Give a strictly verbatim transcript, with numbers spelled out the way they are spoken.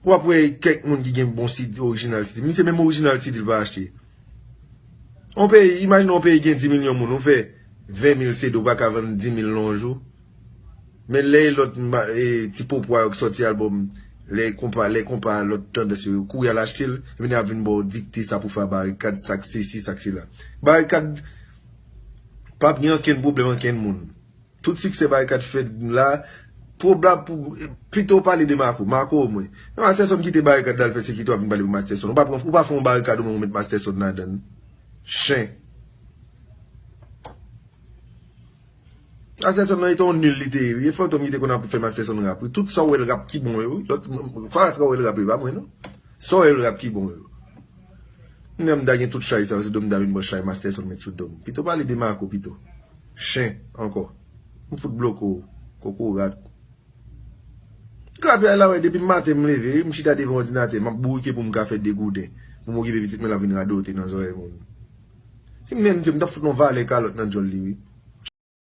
W ap wè kèk moun ki gen bon C D, orijinal C D. Misye menm orijinal C D l pa achte. On peyi, imajine on peyi gen dis milyon moun, ou fè ven mil C D, ou pa ka vann dis mil nan yon jou. Men lè e lòt ma- e ti popwa yo ki sòti albòm, lè konpa, lè konpa lòt tandans yo, kouri al achte l, epi nèg ap vin ba w dikte sa pou fè a barikad, sa k sesi, sa k sela. Barikad p ap gen ankenn pwoblèm ankenn moun. Tout siksè Barikad fè la, pwoblèm pou, pito w pale de Marco, Marco omwen. Men Masterson kite Barikad la, l fè sekirite, w ap vin pale pou Masterson. Ou pa pran, ou pa fè yon Barikad omwen, ou met Masterson ladan l. Chen. Masterson nan e te yon nil li te ye, wi. E Fantom ki te konn ap fè Masterson rap, wi. Tout sa w wè l rap ki bon yo, wi. Lòt, fatra w wè l rap yo, pa mwen, non. Sa w wè l rap ki bon yo. Mwen menm m ta gen tout chay sa yo sou do m, m ta vin pran chay Masterson met sou do m. Pito pale de Marco, pito. Chen, ankò. M fout bloke w, kokorat. Grapyay la, wè, depi maten m leve, m chita devan òdinatè, m ap bourike pou m ka fè degouden. Pou m okipe pitit mwen, l ap vin radote nan zòrèy moun. Si m menm, m t ap fout yon valè kalòt nan djòl li, wi.